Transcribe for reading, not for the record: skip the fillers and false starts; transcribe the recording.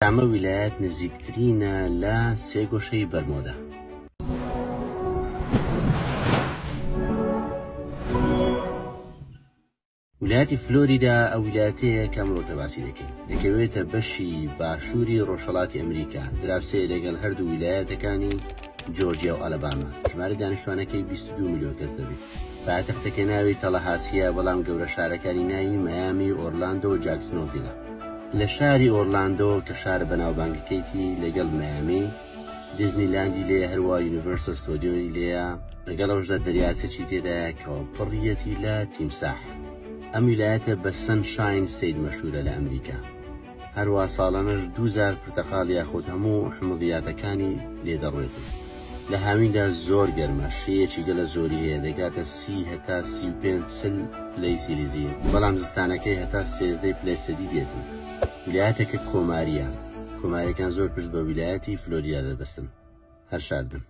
کامە ویلایەت نزیکترینە لە سێگۆشەی بەرمۆدا؟ ویلایەتی فلۆریدا ئەو ویلایەتەیە کە ئەمڕۆ کە باسی دەکەین. دەکەوێتە بەشی باشووری ڕۆژهەڵاتی ئەمریکا، دراوسێیە لەگەڵ هەردوو ویلایەتەکانی جۆرجیا و ئەلەباما. ژمارەی دانیشتوانەکەی 22 ملیۆن کەس دەبێت. پایتەختەکەی ناوی تەڵەهاسییە، بەڵام گەورە شارەکانی ناوی مەیامی و ئۆرلاندۆ و جاکسنۆڤیلە. لە شاری ئۆرلاندۆ کە شارە بەناوبانگەکەیتی لەگەڵ مەیامی، دیزنی لاندی لێیە هەروا یونیڤەرسەل ستۆدیۆی لێیە، لەگەڵ ئەوەشدا دەریاچەکی تێدایە کەوا پڕیەتی لە تیمساح. ئەم ویلایەتە بە Sunshine State مەشهورە لە ئەمریکا. هەروا ساڵانەش دووجار پرتەقاڵ یاخود هەموو حمضیاتەکانی لێ دەڕوێتن. لە هاویندا زۆر گەرمە، شێیەکی گەلە زۆری هەیە دەگاتە 30 هەتا 35 40 پلەی سیلیزی، بەڵام زستانەکەی هەتا سێزدەی پلەی سەدی دێتن. ویلایەتەکە کۆمارییە، کۆمارییەکان زۆر پشت بە ویلایەتی فلۆریدا دەبەستن. هەر شاد بن.